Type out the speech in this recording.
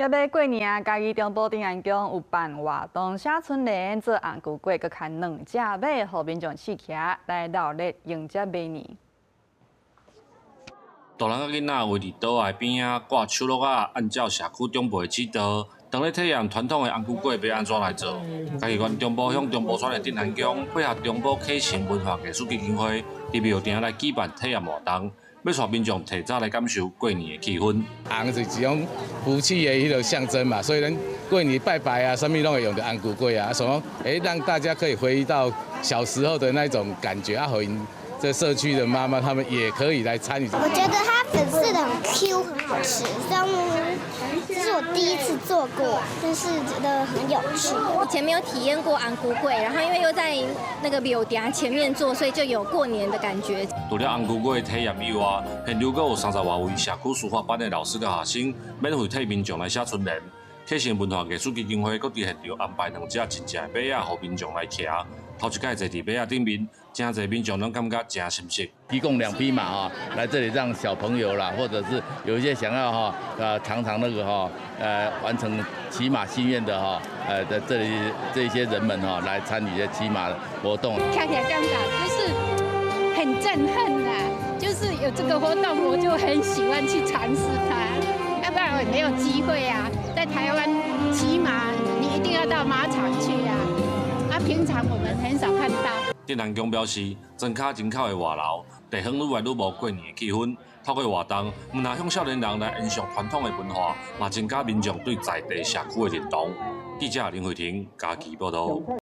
欲欲過年啊，嘉義中埔鎮安宮有辦活動，寫春聯、做紅龜粿，閣牽兩隻馬，予民眾試騎來鬧熱迎接馬年。大人佮囡仔圍佇桌仔邊仔掛手橐仔，按照社區長輩的指導，當咧體驗傳統的紅龜粿欲按怎來做。嘉義縣中埔鄉中埔村的鎮安宮配合中埔啟成文化藝術基金會，佇廟埕來舉辦體驗活動，欲帶民眾提早來感受過年的氣氛。紅是一種福氣的彼个象徵嘛，所以咱過年拜拜啊，啥物攏會用著紅龜粿啊，所以講，讓大家可以回憶到小時候的那種感覺啊，予𪜶這社區的媽媽，他們也可以來參與。我覺得它粉絲的很 Q，很好吃。雖然這是我第一次做過，但是覺得很有趣。以前沒有體驗過紅龜粿，然後因為又在那個廟埕前面做，所以就有過年的感覺。除了紅龜粿體驗以外，現場閣有30外位社區書法班的老師佮學生，免費替民眾來寫春聯。啟成文化藝術基金會閣佇現場安排兩隻真正的馬仔，予民眾來騎。頭一擺坐佇馬仔頂面，誠濟民眾攏感覺誠心適。提供兩匹馬啊，來這裡讓小朋友啦，或者是有一些想要哈，嘗嘗那個哈，完成騎馬心願的哈，在這裡這些人們哈，來參與這騎馬活動。看起來感覺就是很震撼啦，就是有這個活動，我就很喜歡去嘗試它，要不然我也沒有機會啊。在台灣騎馬，你一定要到馬場去啊。啊，平常我們很少看到。鎮安宮表示，莊跤人口會外流，地方愈來愈無過年的氣氛。透過活動，毋但向少年人來延續傳統的文化，嘛增加民眾對在地社區的認同。記者林慧婷嘉義報導。